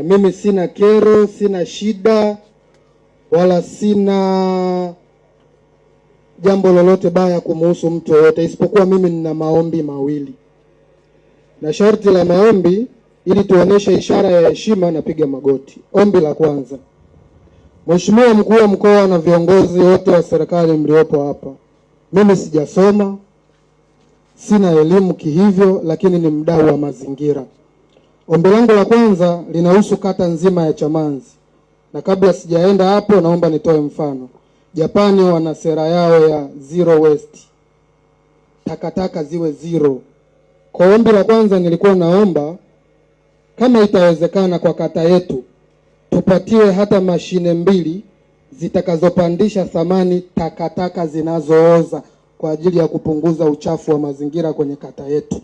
Mimi sina kero, sina shida wala sina jambo lolote baya kumuhusu mtu yoyote, isipokuwa mimi nina maombi mawili, na sharti la maombi ili tuoneshe ishara ya heshima, napiga magoti. Ombi la kwanza, Mheshimiwa Mkuu wa Mkoa na viongozi wote wa serikali mliopo hapa, mimi sijasoma, sina elimu kihivyo, lakini ni mdau wa mazingira. Ombi langu la kwanza linahusu kata nzima ya Chamanzi, na kabla sijaenda hapo, naomba nitoe mfano. Japani wana sera yao ya zero waste, takataka ziwe zero. Kwa ombi la kwanza nilikuwa naomba kama itawezekana kwa kata yetu tupatiwe hata mashine mbili zitakazopandisha thamani takataka zinazooza kwa ajili ya kupunguza uchafu wa mazingira kwenye kata yetu.